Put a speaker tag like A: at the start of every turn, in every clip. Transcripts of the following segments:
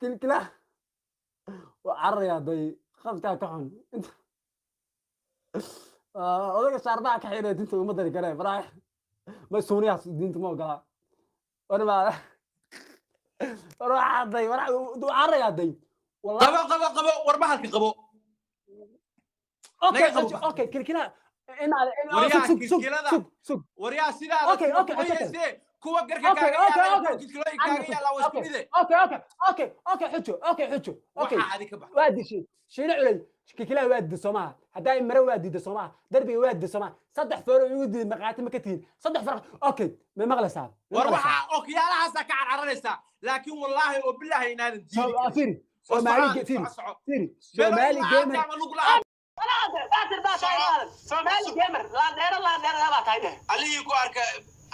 A: Kilkilaha waa cararayaa day, qadkaa ka xun. Odaga shaarbaha ka xidhay, dinta uma dari karee farax ma suuniyahaas, diinta ma ogolaa. War ma war waxaa day, war cararayaa day, wallahi.
B: Qabo, qabo, qabo, war bahalka qabo.
A: Okay.
B: Naga qabo.
A: Okay, kilkilaha inaad
B: Waryaa,
A: sug, sug.
B: Kilkilada.
A: Sug, sug.
B: Waryaa, sidaada
A: Okay.
B: kumayse kuwa garka kaaga yaala, kuwa kilkilooyin kaaga yaala waa isku mide.
A: Okay, xujo, okay, xujo, okay.
B: Waxaa adi ka bax.
A: Waa dishay Shiine Culay, kilkilaha waa diiday soomaha? Haddaa mare waa diiday soomaha? Darbiga waa diiday soomaha? Saddex fooro igu diiday, maqaati ma ka tihin saddex faraq. Okay, ma maqlaysaa? Ma
B: War
A: maqlaysaa?
B: waxaa okiyaalahaasaa ka carcararaysaa, laakiin wallaahi oo bilaahi inaadan diidi karin.
A: Firi.
B: War
A: Soomaali
B: soco,
A: firi.
B: soco, soco.
A: Firi.
B: Meel
A: Soomaali
B: la'aanta
A: Gamer.
B: ama lug la'aan.
C: Baatir baa tahay maalan. Soomaali Gamer laandheero, laandheero baa tahay dheh.
B: Allihii ku arka,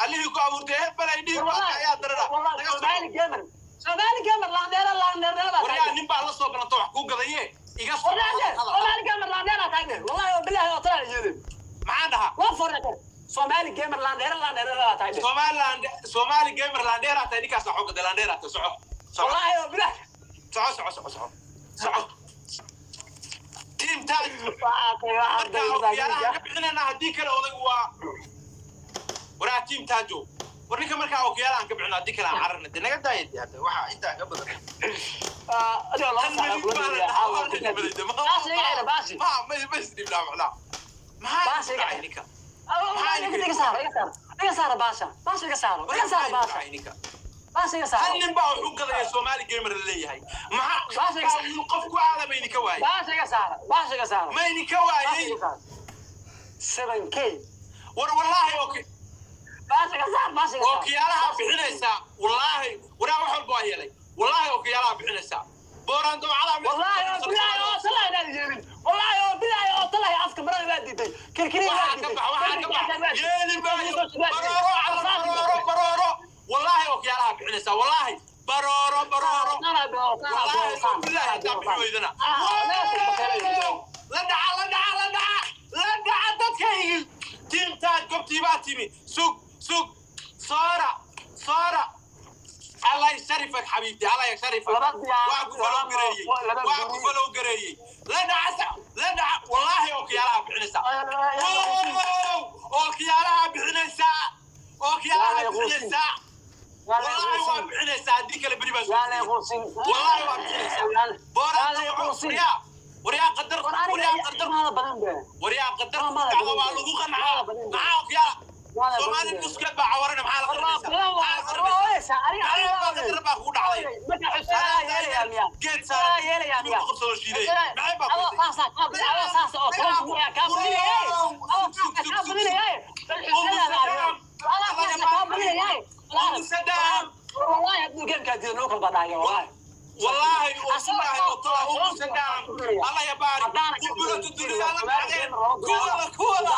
B: allihii ku abuurtay, hebel ay dhihi ku arka ayaa darara.
C: Wallahi.
B: Naga soco.
C: Soomaali Gamer, Soomaali Gamer, laandheero, laandheero baa tahay.
B: Waryaa, nin baa la soo balanta wax kuu gadaye, iga soco.
C: Wallahi Soomaali Gamer laandheero tahay dheh, wallahi oo billahi oo talaa yeelin.
B: Maxaan dhahaa?
C: Waa foreeter Soomaali Gamer laandheero, laandheero baa tahay dheh.
B: Somaliland, Somali Gamer landheeraa tahay, ninkaas wax u gaday, landheeraa tahay. Soco, soco.
C: Wallahi oo billahi.
B: Soco, soco, soco, soco, soco, team Taaj.
C: Waxaa tahay waxaa
B: Marka
C: tahay.
B: okiyaalaha ka bixinayna, haddii kale odaygu waa waraa. Team Taajo, war ninka markaa okiyaalahan ka bixino, haddii kale aan cararna de, naga daaya de. Hadda waxaa intaa ka badan.
C: Adiga laba
B: Tan
C: saac
B: melid
C: kula
B: baa la
C: joogaa
B: dhahaa,
C: caawa.
B: waa la dhibaday.
C: Baasi iga xidha, baasi.
B: Ma isdhibnaa macnaha? Maxaa
C: Baasi iga
B: dhacay
C: xidha.
B: ninka?
C: Iga saaro, iga saaro, iga saaro baasha, baasha iga saaro, iga saaro baasha.
B: Dhacay ninka?
C: Baasha iga saaro.
B: Hal nin baa wuxuu gadaya Somali Gamer la leeyahay. Maxaa
C: Baasha iga saaro.
B: qof ku aadama idinka waayey?
C: Baasha iga saaro, baasha iga saaro.
B: Ma idinka
C: Baasha
B: waayey?
C: iga saaro 7K.
B: War wallaahi, okay.
C: Baasha iga saar, baasha iga saar.
B: Ookiyaalaha bixinaysaa, wallaahi. Waraa, wax walba waa yeelay, wallaahi ookiyaalaha bixinaysaa, booraan dawacada.
C: Wallahi oo bilahi oo talahi inaad yeelin, wallahi oo bilahi oo talahi, afka marada waa diiday, kirkiri waa
B: Waxaa ka
C: diiday.
B: bax, waxaa ka bax, yeeli maayo. Barooro cala, barooro, barooro, wallaahi ookiyaalaha bixinaysaa, wallaahi, barooro, barooro, wallaahi oo bilahi haddaa bixin weydana la dhaca, la dhaca, la dhaca, la dhaca. Dadkaygii team Taaj, gobtii baa timi. Sug, sug, soora, soora. Allah yasharifak xabiibti, Allah yasharifak.
C: Laba diyaar,
B: Waa ku follow
C: laba
B: gareeyey.
C: laba
B: Waa ku
C: guri.
B: follow gareeyey. La dhaca, la dhaca, wallaahi ookiyaalaha bixinaysaa. Wow, ookiyaalaha bixinaysaa, ookiyaalaha bixinaysaa, wallaahi waa bixinaysaa. Haddii kale beri baa soo, wallaahi waa bixinaysaa. Booraan, waryaa, waryaa, qadar, waryaa, qadar, waryaa, qadar ku dhacdo waa lagu qancaa. Maxaa ookiyaala? Soomaali nuskeed baa cawarana, maxaa la qarinaysaa? Maxaa la qarinaysaa? Maxaa baa qadar baa kugu dhacday? Geed saaran timir ku qabsado shiiday, maxay baa ku? Wallaahi oo bilaahi oo talaa, Umu Sadaam, Allah ya baarik, qunbulatu dunya la dhacdeen, kuwada, kuwada.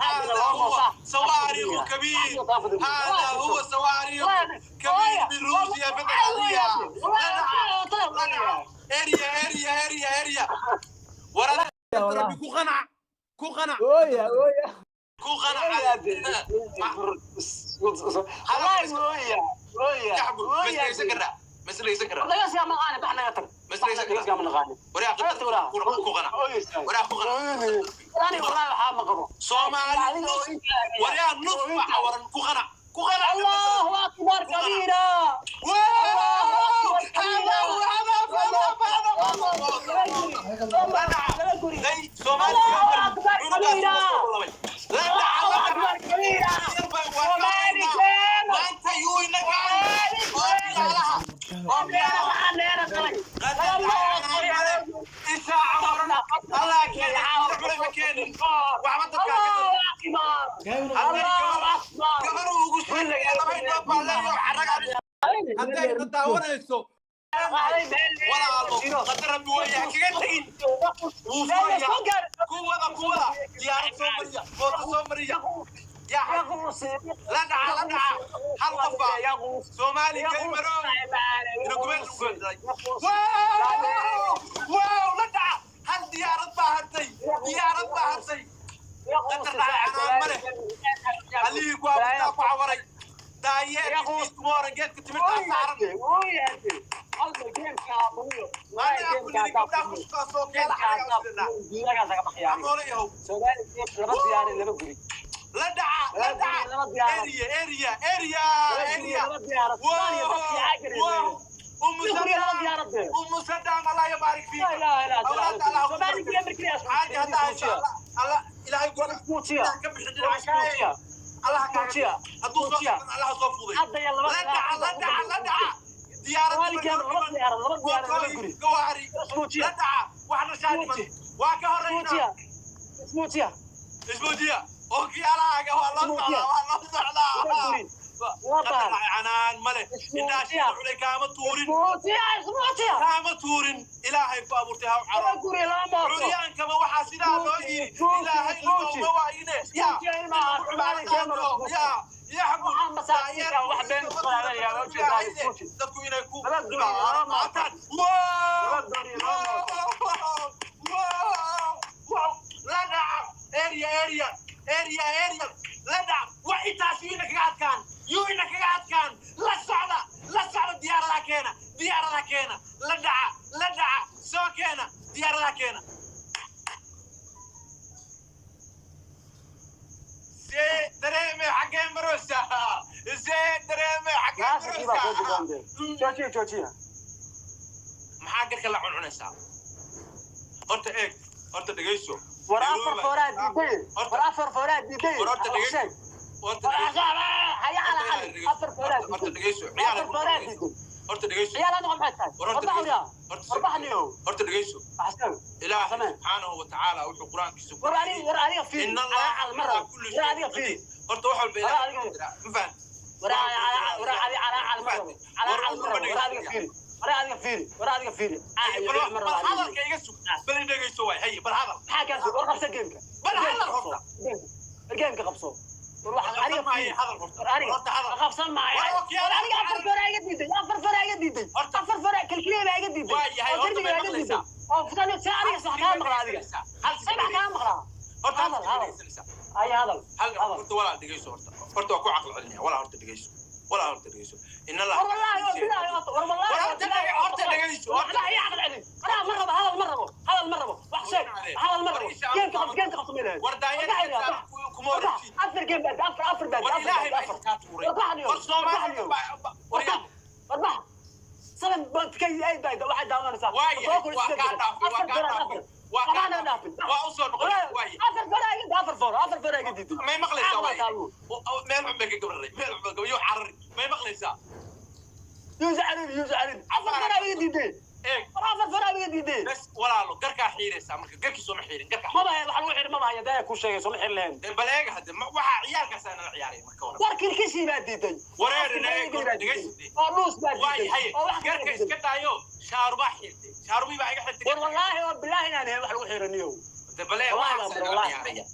B: هذا هو صواريخ كبير، هذا هو صواريخ كبير من روسيا الفدرالية. اريا، اريا، اريا، اريا ورا ربي، ku qanac, ku qanac.
A: Ooya, ooya.
B: Ku qanac. Ma isdhegeysan karaa? Ma isdhegeysan karaa? Ma isdhegeysan karaa? Waryaa, qadar ku qanac, waryaa, ku qanac. Soomaali nus, waryaa, nus baa cawaran, ku qanac, ku qanac.
C: الله أكبر كبيرا.
B: واو، هذا هو، هذا هذا هذا Soomaali.
C: الله أكبر كبيرا.
B: La dhaca, la
C: الله
B: dhaca.
C: أكبر كبيرا. Soomaali Gamer.
B: Maanta yuu inaga oo kiyaalaha oo kiyaalaha isaa cawaran Allah keenay, culay ma keenin waxba dadkaa ka.
C: الله أكبر، الله أكبر.
B: Gabar uu ugu sheegaya laba indhood baa leeyahay xaraga hadday na daawanayso. Walaalo, qadar rabbi weeye, ha kaga tegin, wuu furaya. Kuwada, kuwada, diyaarad soo mariya, mooto soo mariya, yaa la dhaca, la dhaca. Hal qof baa Soomaali Gamerow ina gubeen lagu goolday. Wow, wow, la dhaca. Hal diyaarad baa hartay, diyaarad baa hartay. Qadar dhacay canaan ma leh. Allihii ku abuurtaa ku cawaray. Daayeer kuma oran, geedka timirtaa saaran. gabdhaha ku shaqaaso kiyaala xaraga u sidnaa. Amoole yahow.
C: Laba diyaar laba guri.
B: La dhaca, la dhaca. Area, area, area, area. Wow, أم سدام، أم سدام، الله يبارك فيك. أولاد الله عادي، هذا إن شاء الله الله إلهي يقول كم بحد العشاء الله كعبية هدو صوت الله صوت فوضي. لا دع، لا دع، لا دع. ديارة قواري لا دع واحنا شادمن واكهرينا
C: اسموتيا
B: اسموتيا اوكي الله الله الله الله عنان مله intaa shiina culay kaama tuurin, kaama tuurin. Ilaahay ku abuurtay haw caro curyaankaba waxaa sidaa loo yiri ilaahay luguma waayine ya dadku inay ku qaataan. La dhaca area, area, area, area. La dhac wax intaas yuu ina kaga adkaan, yuu ina kaga adkaan. La socda, la socda. Diyaaradaha keena, diyaaradaha keena. La dhaca, la dhaca, soo keena diyaaradaha keena. See dareeme xaggee maroosa? See dareeme xaggee maroosa? Maxaa garka la cuncunaysaa? Horta eeg, horta dhegeyso.
C: War afar fooraa diiday, war afar fooraa diiday.
B: War horta dhegeyso, horta
C: afar fooraa
B: horta dhegeyso.
C: Afar fooraa diiday.
B: Horta dhegeyso.
C: Ciyaal noqon maxay tahay?
B: Horta
C: warbaxniyo.
B: Horta dhegeyso. Ilaahay subxaanahu wa tacaala wuxuu qur-aankiisa
C: war aniga, war aniga fiiri.
B: In Allaha
C: mar war adiga fiiri.
B: Horta wax walba ilaahay ma fahan.
C: War war adiga calaacal mar calaacal mar. War adiga fiiri, war adiga fiiri, war adiga fiiri.
B: Bal hadalka iga sug, bal i dhegeyso. Waay haye, bal hadal.
C: Maxaa kaa sug? War qabsa geemka.
B: Bal hadal horta.
C: War geemka qabso. War waxa aniga fiiri.
B: Hadal horta.
C: War aniga
B: horta hadal.
C: Qabsan maayo. War aniga afar fara iga diiday, afar fara iga diiday, afar fara kalkiliya baa iga diiday.
B: Waa yahay,
C: oo
B: horta
C: derbiga
B: may
C: baa iga diiday
B: maqlaysaa?
C: Oo futan si aniga sax kaa maqlaa, adiga
B: hal
C: si wax kaa maqlaa.
B: Horta
C: hadal, hadal. Ay hadal.
B: Hal
C: hadal.
B: Horta walaal dhegeyso, horta horta waa ku caqli celinaya. Walaal horta dhegeyso, walaal horta dhegeyso. In Allah
C: war wallahi oo bilahi war wallahi
B: War
C: oo
B: horta
C: bilahi
B: horta dhegeyso, horta.
C: Waxba ii caqli celin. Anaa ma rabo hadal, ma rabo hadal, ma rabo wax sheeg, hadal ma rabo. Geemka qabso, geemka qabso ma ilahay.
B: War daayar kuma oransid.
C: Afar geem baad afar, afar baad
B: war
C: afar
B: ilaahay
C: baad
B: baa
C: afar.
B: kaa tuuray.
C: War baxniyo.
B: War Soomaaliya war yaa
C: war bax seven point k eight baad waxaad daawanaysaa.
B: Waa yahay, waa kaa dhaafay, waa kaa dhaafay, waa kaa dhaafay, waa u soo noqon waay.
C: Afar foor iga, afar foor, afar foor iga diiday.
B: May maqlaysaa?
C: Caqli
B: Waay
C: taalu.
B: Meel xun bay ka gabraray, meel xun bay ka yoo carari. May maqlaysaa?
C: Yuusuf Caribi, Yuusuf Caribi, afar foor iga diiday.
B: Eeg.
C: War afar foor iga diiday.
B: Bes walaalo, garkaa xiiraysaa marka garkii sooma xiirin garkaa.
C: Maba hayo waxa lagu xidhi, maba hayo daya ku sheegay sooma xidhi lahayn.
B: Dee bal eega hadde waxaa ciyaalkaasaa nala ciyaaraya marka hore.
C: War kilkishii baa diiday.
B: Wareer eeg, horta dhegeyso.
C: Oo dhuus baa
B: waay
C: diiday.
B: Haye
C: oo wax kale
B: garka
C: diiday.
B: Iska daayo, shaarubaa xiirtay, shaarubii baa iga xirtay.
C: War wallaahi oo bilaahi inaan ahayn wax lagu xidhaniyow.
B: Dee bal eeg
C: Wallaahi
B: waxaasaa
C: baa
B: nala
C: wallaahi.
B: ciyaaraya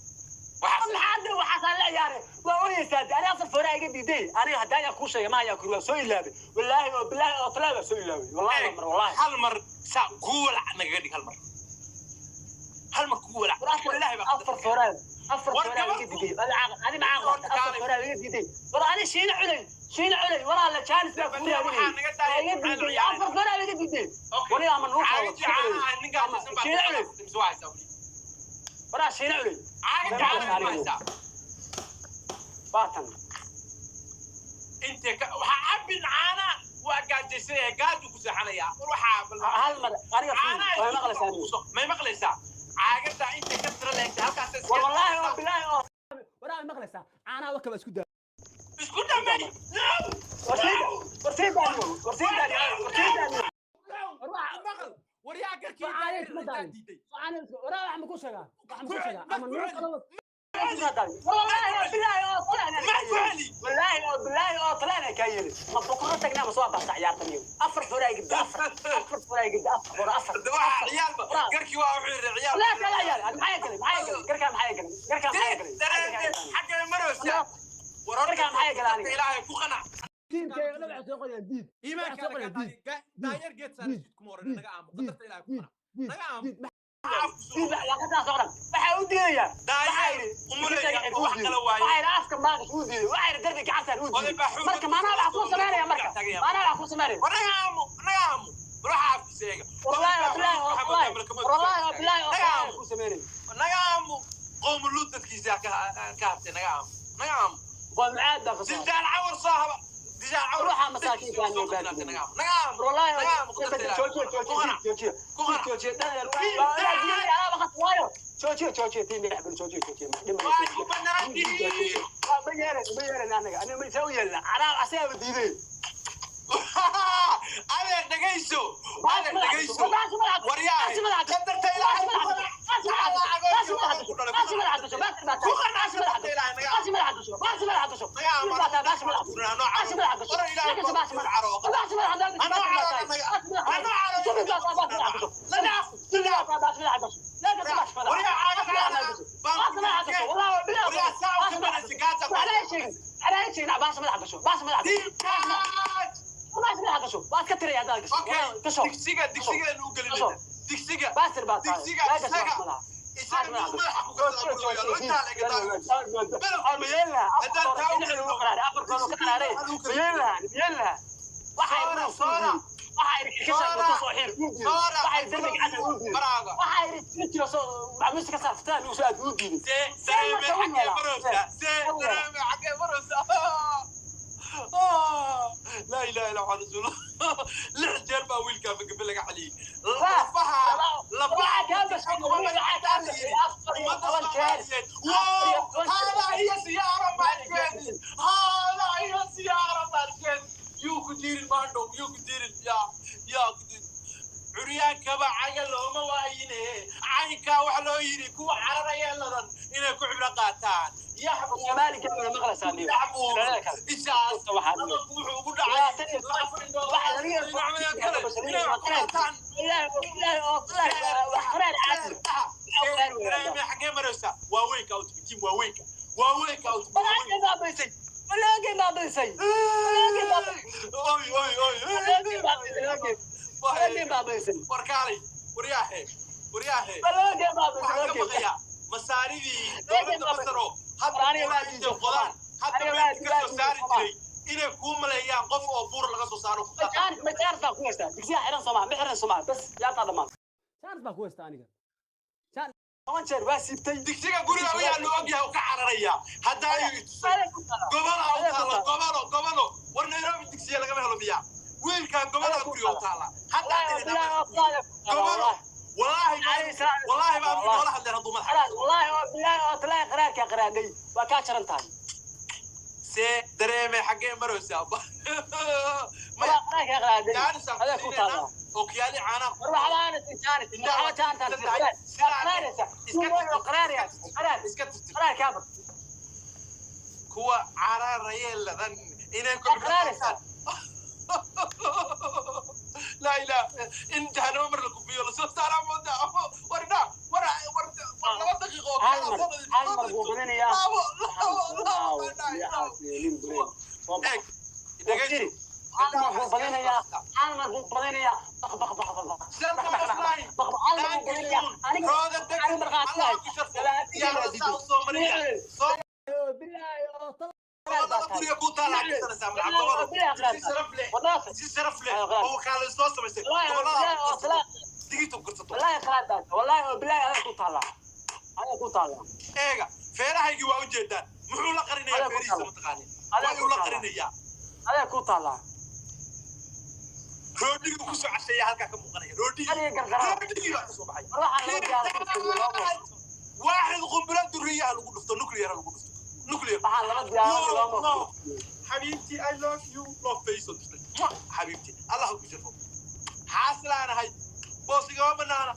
B: waxaas.
C: Maxaa de waxaasaa la ciyaaray? Waa oyeysaa de. Aniga afar foora iga diiday. Aniga haddaan yaa kuu sheegay ma hayaa kuri waa soo ilaabay wallaahi oo bilaahi oo talaahi waa soo ilaabay wallaahi
B: Eeg,
C: mar wallaahi.
B: Hal mar saa kuu walac nagaga dhig, hal mar, hal mar kuu walac.
C: War afar
B: Ilaahay baa
C: afar foora, afar
B: War
C: foora iga
B: gabar
C: diiday. Adi ma caaql
B: Horta
C: afar
B: kaalay.
C: foora iga diiday. War ani shiina culay, shiina culay walaala jaanis baa kuu
B: Waxaa
C: raadinayay
B: naga daaya
C: waa iga
B: maxaa la
C: diiday.
B: ciyaaraya?
C: Afar foora iga diiday.
B: Okay.
C: Wali ama nuu
B: Caagajii caanaha ninkaa haysan baa
C: shiina culay.
B: mise waa haysaa weli?
C: Waraa shiina culay.
B: Caagajii caanaha ma haysaa?
C: Baatan.
B: Intee ka waxaa cabin caana waa gaajaysan yahay, gaaju ku seexanayaa. War waxaa bal
C: Hal mar aniga fiiri.
B: caanaha
C: Way maqlaysaa aniga.
B: May maqlaysaa? Caagadaa intay ka tira leegtay halkaas iska
C: War wallaahi oo bilaahi oo
A: waraa maqlaysaa? Caanaha wakaba isku daa.
B: Isku dhamay no.
C: War sii, war sii daaniyo, war sii daaniyo, war sii daaniyo.
A: War waxa
B: maqal war yaa garkii
A: Caanaha isma daalin.
B: diiday.
A: Caanaha isku waraa wax ma ku sheegaa, wax ma ku sheegaa ama nuu kala
C: War wallaahi oo bilaahi oo talaahi
B: Ma ku celi.
C: wallaahi oo bilaahi oo talaahi kaa yeeli ma boqorro tagnaa ma soo baxsa ciyaartan iyo afar foora iga diiday, afar, afar foora iga diiday, afar foora, afar.
B: Hadda waxaa ciyaalba garkii waa wuxuu yidhi ciyaal.
C: La kala ciyaar maxay galay, maxay galay garkaa, maxay galay garkaa, maxay galay?
B: Dareente xaggee maraysaa? War horta
C: Garkaa maxay galay aniga?
B: Ilaahay ku qanac.
A: Diinkeega waxay soo qorayaan diid.
B: Iimaanka
A: Waxay soo qorayaan diid.
B: daayar geed saaran kuma oran naga aamu qadarta ilaahay ku
A: diid
B: qanac
A: diid
B: naga aamu
A: diid.
C: Diid waa ka taas oo dhan waxaa u diidaya. Waxaa yidhi
B: umuleeya oo wax kala waaye.
C: Waxaa yidhi afka maaqis uu diiday, waxaa yidhi darbi gacantaan uu
B: Oday
C: diiday.
B: baa xoog
C: Marka maanaa wax kuu samaynaya, marka maanaa wax kuu samaynaya.
B: War naga aamu, naga aamu. Waxa afkiisa eega.
C: Wallaahi bilaahi wallaahi wallaahi bilaahi wallaahi ku sameeyay.
B: Naga aamu, qowmu Luud dadkiisa ka hartay. Naga aamu, naga aamu.
C: Waa macaad baa kasoo.
B: Dildaal cawar soo haba, dildaal cawar.
C: Ruuxa masaakiinka aan
B: soo
C: baadin.
B: naga aamu, naga aamu.
C: Wallaahi
B: Naga aamu, qadarta Ilaahay.
C: joojiyo joojiyo joojiyo.
B: Ku qanac.
C: Joojiyo dhalin waa waayo. Joojiyo joojiyo tii madax bil joojiyo joojiyo.
B: Waa ku bannaan tihiin.
C: Waa ma yeelan, ma yeelan anaga. Aniga ma isagu yeelna. Anaa asaga diiday.
B: Adeer dhegayso, adeer dhegayso, waryaahe, qadarta Ilaahay ku qanac. Ku qanac qadarta Ilaahay, naga aamu. Okay, digsiga, digsiga nu gelinayna, digsiga, digsiga isaga, isaga mid madaxa ku gartaa loo intaa laga See dareeme xaggee maraysaa? See dareeme xaggee maraysaa? Laa ilaha illa waxaa rasuul. 6 jeer baa wiilkaa magabe laga xaliyey lafaha, lafaha ummadda Soomaaliyeed. Wow, hada hiya siyaara maalkeedi, hada hiya siyaara maalkeed. Yuu ku jirin maandhow, yuu ku jirin, yaa yaa ku jirin. Curyaankaba caga looma waayine, caynkaa waxa loo yidhi kuwa cararaya ladan inay ku cibro qaataan. Yaxbuur yaxbuur ishaas hadalku wuxuu ugu dhacay laba indhood inay wax ku qaataan. Dareeme xaggee maraysaa? Waaweynka u timi tiim, waaweynka, waaweynka u timi, waaweynka. Oy oy oy, warkaalay, waryaahe, waryaahe, waxaan ka baqayaa masaaridii dowladda Masar oo hadda buuraha intay qodaan hadda meelka ka soo saari jiray inay kuu maleeyaan qof oo buur laga soo saaro ku qaata.
A: Chance baa ku haysta aniga.
B: Digsiga guriga ayaa loo ogyahay oo ka cararaya hadda ayuu itusay. Gobolaa u taalla, gobolo, gobolo. War Nairobi digsiya lagama helo miyaa? Wiilkaa gobolaa guriga u taalla hadda gobolo. Walaahi, walaahi baa noola hadleen hadduu madaxa. See dareeme xaggee maraysaa? Maya, jaanis aan ku siinaynaa, ookiyaali caanaa. Iska tirtir kuwa cararayee ladan inay ku qaataan. Laa ilaha in jahanamo mar la kufiyo lasoo saaraa moodaa. War dha war war war, 2 daqiiqo oo
C: Hal mar, hal mar buu badinayaa.
B: Labo, labo, labo. Eeg, dhegayso.
C: Hal mar buu badinayaa, hal mar buu badinayaa. Baq baq baq baq baq.
B: Shanta offline.
C: Baq baq, hal mar buu badinayaa. Aniga
B: Rooda deg.
C: aniga markhaati
B: Allah ku sharfo. Diyaarada saa u soo mariya soo.
A: Bilaahi oo
B: Laba guriga ku taala xakisanaysaa magaca gobolo si sharaf leh, si sharaf leh oo wakaalada soo samaysay gobolada digita gursato.
C: والله قرار بات والله بالله انا كنت طالع، انا كنت طالع.
B: Eega, feerahaygii waa ujeedaan. Muxuu la qarinayaa
C: Adaa ku
B: feerihiisa?
C: taala.
B: Mataqaanin
C: Adaa
B: wayuu la
C: ku taala.
B: qarinayaa.
C: انا كنت طالع.
B: Roodhigii kusoo casheeya halkaa ka muuqanaya, roodhigii.
C: Aniga gargaraa.
B: Roodhigii baa kasoo baxay.
C: روح على الديار.
B: waaxid qumbula duriyaha lagu dhufto, nuclear lagu dhufto, nuclear.
C: waxaan laba diyaarad loo
B: No, xabiibti, I love you, love face oo dirtay. Mwah, xabiibti, Allah ku sharfo. Xaasilaanahay, boos igama banaana.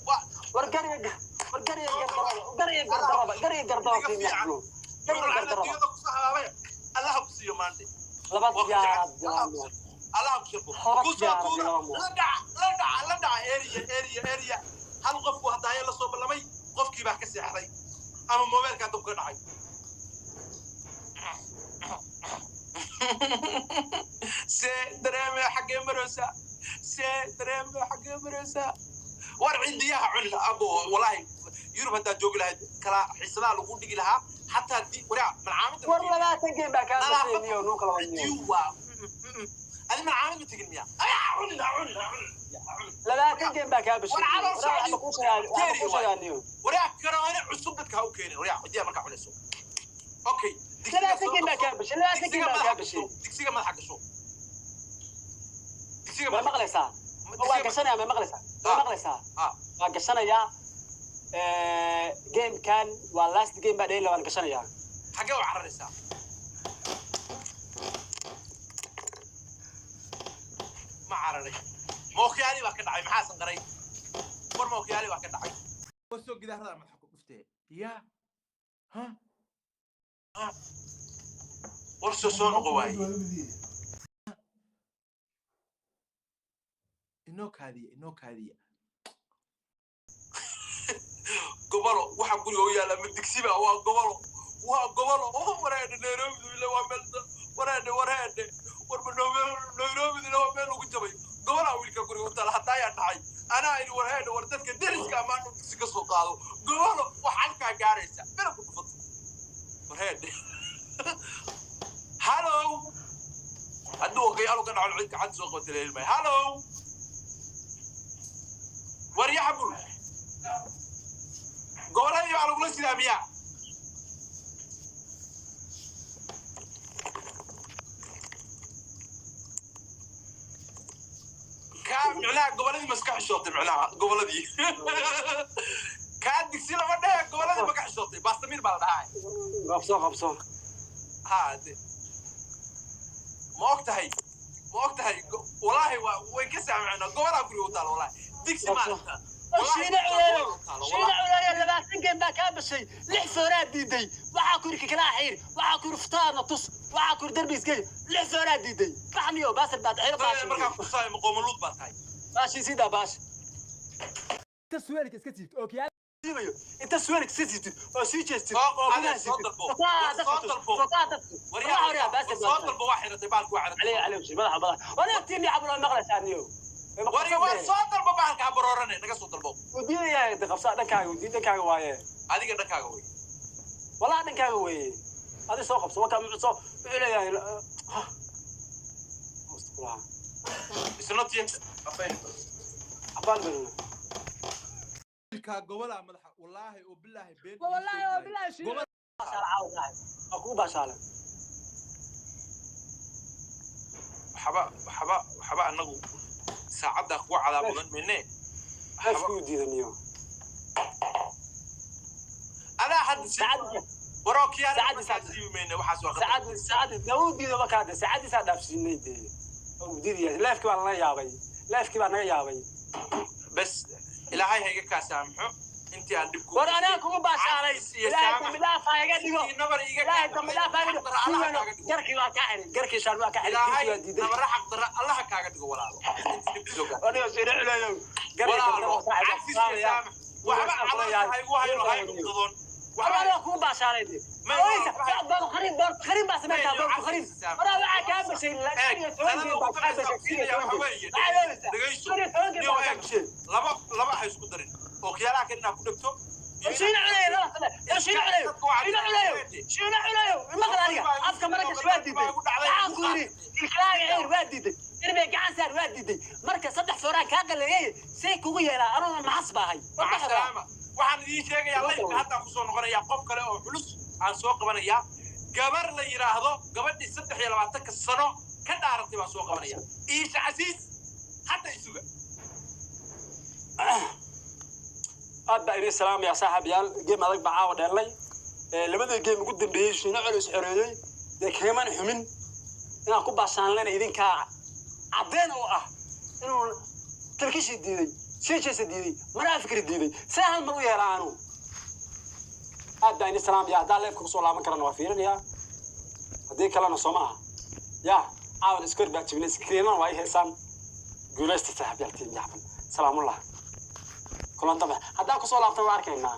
B: Waa
C: war gariga, war gariga gardarada, gariga gardarada, gariga gardarada
B: iga
C: fi
B: fiican.
C: maxluul gariga gardarada.
B: Adduunyada kusoo habaabaya, Allah ku siiyo maante.
C: Laba
B: Waa ku
C: diyaarad
B: jecel. Allah ku sharfo. Allah ku sharfo.
C: Laba
B: Kusoo
C: diyaarad
B: tuura.
C: laba mood.
B: La dhaca, la dhaca, la dhaca. Area, area, area. Hal qofku haddaaya la soo ballamay, qofkii baa ka seexday ama moobeelkaa dab ka dhacay. See dareeme xaggee maraysaa? See dareeme xaggee maraysaa? War cindiyaha cun abo. Walaahi Yurub haddaad joogi lahayd kala xiisadaha lagu dhigi lahaa xataa di waraa malcaamada.
C: War 20 game baa kaa basay niyo nuu kala wadniyo.
B: Ciddiyuhu waa adi malcaamad ma tegin miya? Ayaa cunin, ha cunin, ha cunin.
C: 20 game baa kaa bashay.
B: War calool
C: Waraa waxba
B: socdi.
C: kuu sheegaa, waxba kuu sheegaa niyo.
B: Waryaa, karoone cusub dadka ha u keenin. Waryaa, cidiya markaa cunayso, okay, digsiga
C: 20
B: soo
C: game baa
B: qabso.
C: kaa bashay, 20
B: Digsiga
C: game baa
B: madaxa
C: kaa
B: gasho.
C: bashay.
B: Digsiga madaxa gasho, digsiga
C: Ma
B: madaxa.
C: maqlaysaa? Waa gashanaya, ma maqlaysaa? Ma
B: Ah.
C: maqlaysaa?
B: Ah.
C: Waa gashanayaa. Gamekan waa last game baa dheeli, waan gashanayaa.
B: Xaggee u cararaysaa? Ma cararay? Mookiyaali baa ka dhacay. Maxaa sanqaray? War, mookiyaali baa ka dhacay. Soo gidaarada madaxa ku dhuftee. Ya ha ha, war, soo noqo waaye. Inoo kaadiya, inoo kaadiya. Gobolo waxa guriga u yaalla ma digsiba? Waa gobolo, waa gobolo. Wareedhe, Nairobidu ila waa meel. Wareedhe, wareedhe, warba, Nairobidu ila waa meel lagu jabay. Gobolaa wiilka guriga u taala hadda ayaa dhacay. Anaa idhi, warheedhe, war dadka deriska amaan digsi ka soo qaado. Gobolo wax halkaa gaaraysa meel ku dhufato. Warheedhe, hallow, hadduu ogayaal ka dhaco, cid gacanta soo qabata leelmay. Hallow, war yaxbul, goboladii baa lagula sidaa miyaa? Kaa micnaha goboladii ma iska xishootay? Micnaha goboladii kaa digsi lama dhehe, goboladii ma ka xishootay? Baastamir baa la dhahaa.
C: Qabso, qabso.
B: Ha de, ma og tahay, ma og tahay? Walaahi waa way ka saamicnaa. Gobolaa guriga u taala, walaahi digsi maaragta.
C: Shiina culeeyo, shiina culeeyo, 20 game baa kaa bashay, lix fooraa diiday. Waxaa ku yidhi kakalaa xiir, waxaa ku yidhi futaadna tus, waxaa ku yidhi derbi isgey. Lix fooraa diiday. Baxniyo baasir baad xir baashi.
B: Markaa kutusaayo maqoomaluud baa tahay.
C: Baashi sidaa baashi.
A: Inta suweelka iska siibto ookiyaal.
C: Siibayo inta suweelka sii siibtid oo sii jeestid
B: Soo
C: oo
B: adeer,
C: gudaha
B: soo
C: siibtid.
B: dalbo.
C: Futaa
B: War
C: dadka
B: soo
C: tus,
B: dalbo.
C: futaa dadka tus.
B: Waryaa,
C: Waryaa, baasir
B: war soo
C: baad tahay.
B: dalbo, waa xiratay baalku, waa xiratay.
C: علي علي وشي madaxa madaxa wala tiimi cabro, maqlaysaa niyo?
B: Warya, war soo dalbo bahalka, ha baroorane, naga soo dalbo.
C: Udiidaya qabsa dhankaaga, udiid dhankaaga waaye.
B: Adiga dhankaaga wey.
C: Walaa dhankaaga weeye. Adi soo qabso waka muxuu soo wuxuu leeyahay hoosta kulaha.
B: It's not yet available.
C: Abaal balna.
B: Wiilkaa gobolaa madaxa, wallaahi oo bilaahi been.
A: Wallaahi oo bilaahi shiina.
B: Gobol.
C: Baashaala caawa saaxib, waa kugu baashaala.
B: Waxba, waxba, waxba, anagu saacaddaa kuwa cadaa mudan mayne.
C: Leefku u diidan niyo.
B: Adaa hadda si
C: saacadii
B: warookiyaal
C: Saacadii-
B: markaa siibi mayne, waxaas waa khatar.
C: Saacadii, saacadii na u diido markaa de saacadiisaa dhaafsiinay dee. U diidaya leefkii baa lana yaabay, leefkii baa naga yaabay.
B: Bes, Ilaahay ha iga kaa saamaxo intii aan dhib ku
C: War anaa kugu baashaalay.
B: Cafis iyo
C: Ilaahay
B: saamax.
C: dambi dhaaf ha iga dhigo.
B: Intii nabar iga
C: Ilaahay
B: kaa
C: dambi dhaaf ha iga dhigo.
B: xaqdarra Allaha kaaga dhigo.
C: Garkii waa kaa xiray, garkii shaar waa kaa xiray.
B: Ilaahay
C: Kirkii waa diiday.
B: nabarra xaqdarra Allaha kaaga dhigo, walaalo, intii dhib kusoo gaartay.
C: Aniga shiina culeeyow
B: Walaalo, cafis iyo saamax. Waxba caloosha ha igu hayno, ha igu qadoon.
C: Waxba
B: waxba
C: aniga kugu baashaalay de.
B: Ma-
C: Oysa boor khariin, boor khariin baa sameyntaa, boor khariin. Waraa waxaa kaa bashay 15
B: Talada
C: game
B: ugu
C: baa kaa
B: dambaysa
C: bashay.
B: siinaya waxa weeye, dhegayso.
C: 15 game
B: Niyow,
C: baa kaa
B: eeg.
C: bashay.
B: Laba laba ha isku darin, ookiyaalaha kan inaad ku dhegto iyo
C: Shiina culeeyo laba sane, shiina culeeyo, shiina culeeyo, shiina culeeyo, maqal aniga afka maraka waa diiday. Waxaan ku yidhi ilkalaaga xeer waa diiday, irbay gacan saar waa diiday. Marka saddex fooraan kaa qaleeyay, see kugu yeelaa? Anuna maxas baahay.
B: Maca salaama. Waxaan idiin sheegayaa, laybka haddaan kusoo noqonayaa, qof kale oo culus aan soo qabanayaa, gabar la yidhaahdo gabadhii 23-ka sano ka dhaaratay baan soo qabanaya, Iisha Casiis. Hadda isuga.
C: Aad baa idin salaamaya saaxiibayaal. Game adag baa caawa dheelnay. Labadii game ugu dambeeyey shiina culus xoreeyey dee, kagamana xumin inaan ku baashaanlena. Idinkaa caddeen oo ah inuu turkishii diiday, sijeesa diiday, maraa fikri diiday, see hal mar u yeelaa anu. Aad baa idin salaamaya. Haddaan leefka kusoo laaban karana waa fiirinayaa, haddii kalena soo maaha ya. Caawan iskor baa jibinay, iskriinan waa i heesaan. Guulaysta saaxiibayaal, tiim jacfan. Salaamullah, kulan dambe haddaan kusoo laabtan waa arkaynaa.